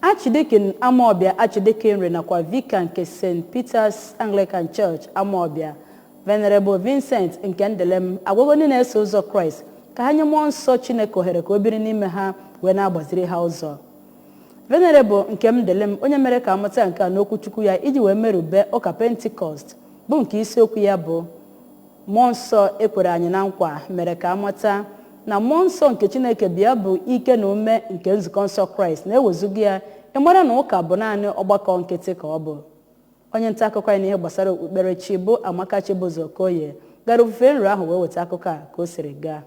Archdeacon Amawbia Archdeaconry nakwa Vicar nke St. Peter's Anglican Church, Amawbia, Venerable Vincent Nkemdilim, agwago ndị na-eso ụzọ Kraịst ka ha nye mmụọ nsọ Chineke ohere ka o biri n'ime ha wee na-agbaziri ha ụzọ. Venerable Nkemdilim, onye mere ka amata nke a n'okwuchukwu ya iji wee merube ụka Pentikọst, bụ nke isiokwu ya bụ "Mmụọ nsọ ekwere anyị na nkwa", mere ka amata na mmụọ nsọ nke Chineke bịa bụ ike na ume nke nzukọ nsọ Kraịst, na-ewezuga ya, ịmara na ụka bụ naanị ọgbakọ nkịtị ka ọ bụ. Onye nta akụkọ anyị n'ihe gbasara okpukperechi bụ Amaka Chibụzọ Okoye gara ofufe nro ahụ wee weta akụkọ a ka o siri gaa.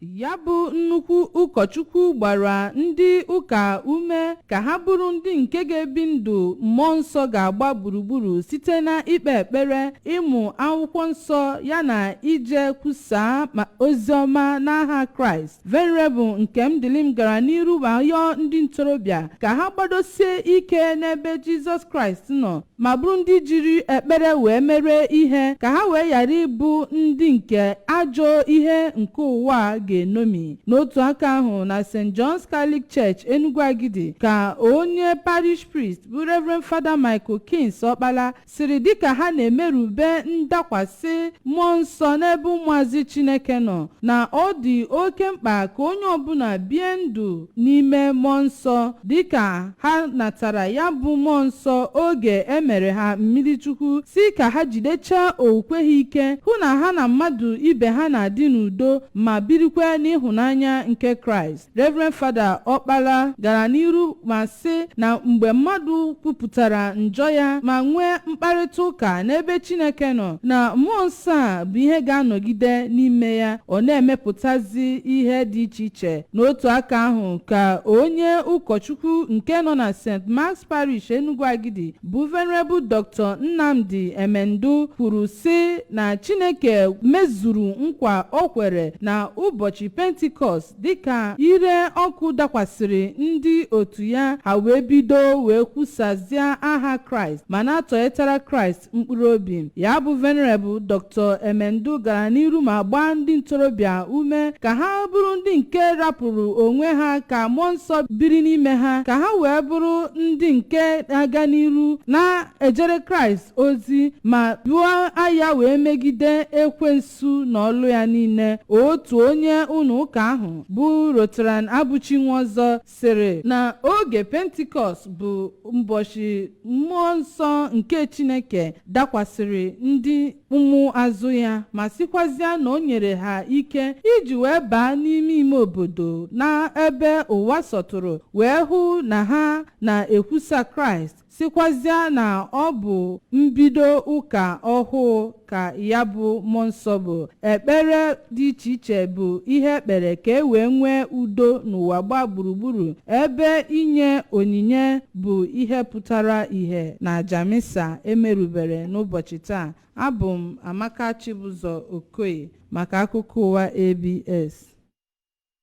Ya bụ nnukwu ụkọchukwu gbara ndị ụka ume ka ha bụrụ ndị nke ga-ebi ndụ mmụọ nsọ ga-agba gburugburu site na ikpe ekpere, ịmụ akwụkwọ nsọ ya na ije kwusaa ma ozi ọma n'aha Kraịst. Venerable Nkemdilim gara n'iru ma yọọ ndị ntorobịa ka ha gbadosie ike n'ebe Jizọs Kraịst nọ ma bụrụ ndị jiri ekpere wee mere ihe, ka ha wee ghara ịbụ ndị nke ajọ ihe nke ụwa ga-enomi. N'otu aka ahụ, na St. John's Catholic Church, Enugu Agidi, ka onye parish priest bụ Reverend Father Michael Kings Ọkpala siri dịka ha na-emerube ndakwasị mmụọ nsọ n'ebe ụmụazị Chineke nọ, na ọ dị oke mkpa ka onye ọbụla bie ndụ n'ime mmụọ nsọ dịka ha natara ya bụ mmụọ nsọ oge emere ha mmiri chukwu, si ka ha jidechaa okwukwe ha ike, hụ na ha na mmadụ ibe ha na-adị n'udo ma birikwa n'ịhụnanya nke Kraịst. Reverend Fada Ọkpala gara n'iru ma sị na mgbe mmadụ kwupụtara njọ ya ma nwee mkparịta ụka n'ebe Chineke nọ, na mmụọ nsọ a bụ ihe ga-anọgide n'ime ya, ọ na-emepụtazi ihe dị iche iche. N'otu aka ahụ ka onye ụkọchukwu nke nọ na St. Mark's Parish, Enugu Agidi, bụ Venerable Dr. Nnamdi Emendu, kwuru sị na Chineke mezuru nkwa o kwere na ụbọchị Pentikọst dịka ire ọkụ dakwasịrị ndị otu ya, ha wee bido wee kwusazie aha Kraịst ma na-atọnyetara Kraịst mkpụrụ obi ya. Bụ Venerable Dr. Emendu gara n'iru ma gbaa ndị ntorobịa ume ka ha bụrụ ndị nke rapụrụ onwe ha ka mmụọ nsọ biri n'ime ha, ka ha wee bụrụ ndị nke na-aga n'iru na-ejere Kraịst ozi ma buo agha wee megide ekwensu na ọlụ ya niile. Otu onye ụlọ ụka ahụ bụ Rotarian Abuchi Nwaọzọ sịrị na oge Pentikọst bụ ụbọchị mmụọ nsọ nke Chineke dakwasịrị ndị ụmụazụ ya, ma sịkwazịa na o nyere ha ike iji wee baa n'ime ime obodo na ebe ụwa sọtụrụ wee hụ na ha na-ekwusa Kraịst, sịkwazịa na ọ bụ mbido ụka ọhụụ ka ya bụ mmụọ nsọ bụ. Ekpere dị iche iche bụ ihe ekpere ka e wee nwee udo n'ụwa gbaa gburugburu, ebe inye onyinye bụ ihe pụtara ìhè na aja misa emerubere n'ụbọchị taa. Abụ m Amaka Chibụzọ Okoye maka akụkọ ụwa ABS.